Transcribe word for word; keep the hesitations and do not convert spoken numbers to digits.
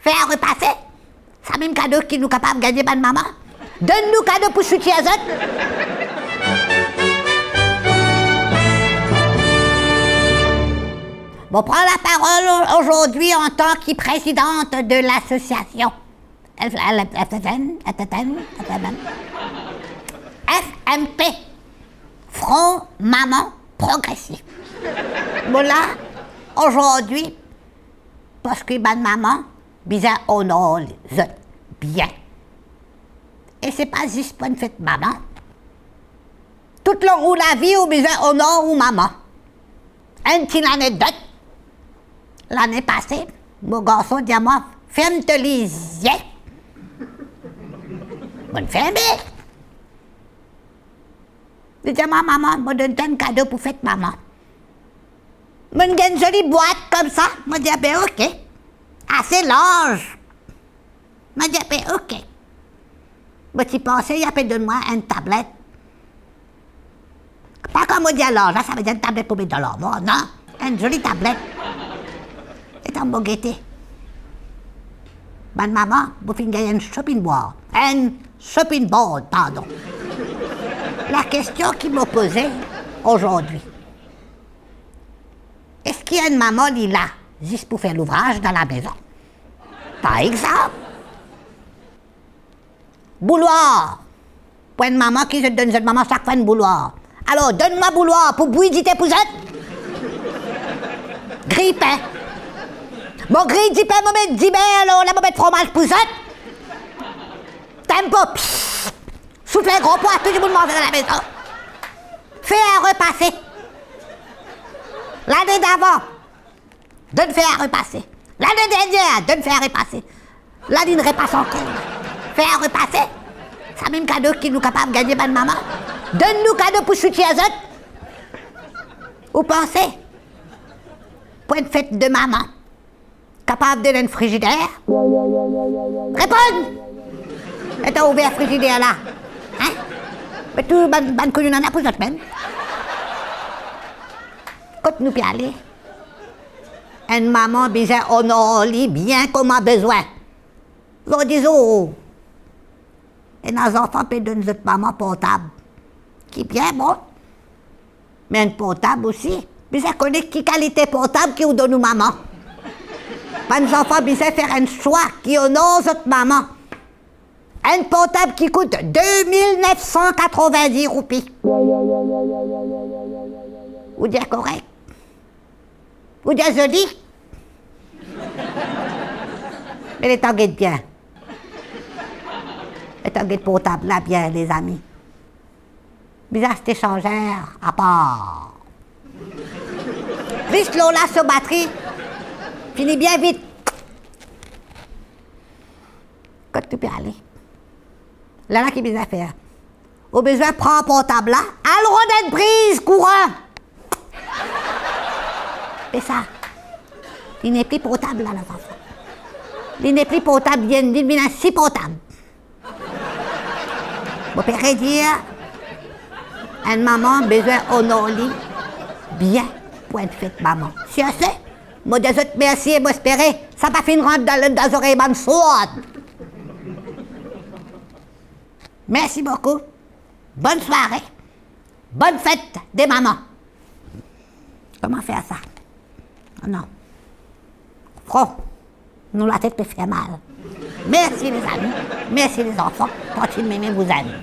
Fer repase, samem kado ki nou kapav gagne bann mama. Donn nou kado pou soutenir zot. Mo pran laparol azordi antan ki prezidant de lasosiasion F L F N, F F N, F F N, F M P, Front Maman Progresif. Mo la azordi parski bann mama bizin onor zot bien. E se pa zis pou enn fet mama. Toutlong ou lavi, ou bizin onor ou mama. Enn ti lanekdot. Lane pase, mo garson dir mwa, "Ferm to lizie." Mo'nn ferme. Li dir mwa, "Mama, mo donn twa enn kado pou fet mama." Mo'nn gagn zoli bwat koumsa, mo dir, "Be ok, ase larz." Mo dir, "Be ok." Mo ti panse li pe donn mwa enn tablet. Pa kan mo dir larz la, savedir enn tablet pou met dan larmwar, non? Enn zoli tablet. Letan mo gete, bann mama, mo finn gagn enn shopping board, enn shopping board, pardon. Lakestion ki mo poze azordi, eski enn mama li la zis pou fer louvraz dan lamezon? Par exanp, boulwar. Pou enn mama ki zot donn zot mama sak fwa enn boulwar. Alor, donn mwa boulwar pou bwi dite pou zot. Griy pin. Mo griy dipin, mo met diber, lor la mo met fromaz pou zot. Tempo, pss. Soufle gran pwa, tou dimoun manze dan lamezon. Fer repase. Lane davan, donn fer repase. Lane dernie, donn fer repase. La linn repas ankor. Fer repase. Samem kado ki nou kapav gagne bann mama. Donn nou kado pou soutenir zot. Ou panse pou enn fet de mama kapav donn enn frizider? Reponn! Letan ouver frizider la, hein? Me tou bann, bann kounou nana pou zot mem. Kot nou pe ale? Enn mama bizin onor li bien kouma bizin. Zordi zour, ena zanfan pe donn zot mama portab. Ki bien, bon. Me enn portab osi, bizin kone ki kalite portab ki ou donn ou mama. Bann zanfan bizin fer enn swa ki onor zot mama. Enn portab ki kout de mil nef san katrovin-dis roupi. Ou dir korek? Ou dir zoli? Me letan get bien. Letan get portab la bien, lezami. Bizin aste sanzer apar. Plis lor la so batri fini bien vit. Kot to pe ale? Lerla ki bizin fer? Ou bizin pran portab la, al rod enn priz kouran. Be sa, li nepli portab la, la zanfan. Li nepli portab, li, li vinn insiportab. Mo pe redir, enn mama bizin onor li bien pou enn fet mama. Sirse, mo dir zot mersi e mo espere sa pa finn rant dan, dan zorey bann sourd. Mersi boukou. Bonn sware. Bonn fet de mama. Kouma fer sa? Non. Fran, nou latet pe fer mal. Mersi lezami. Mersi lezanfan. Tanti Mimi vous aime.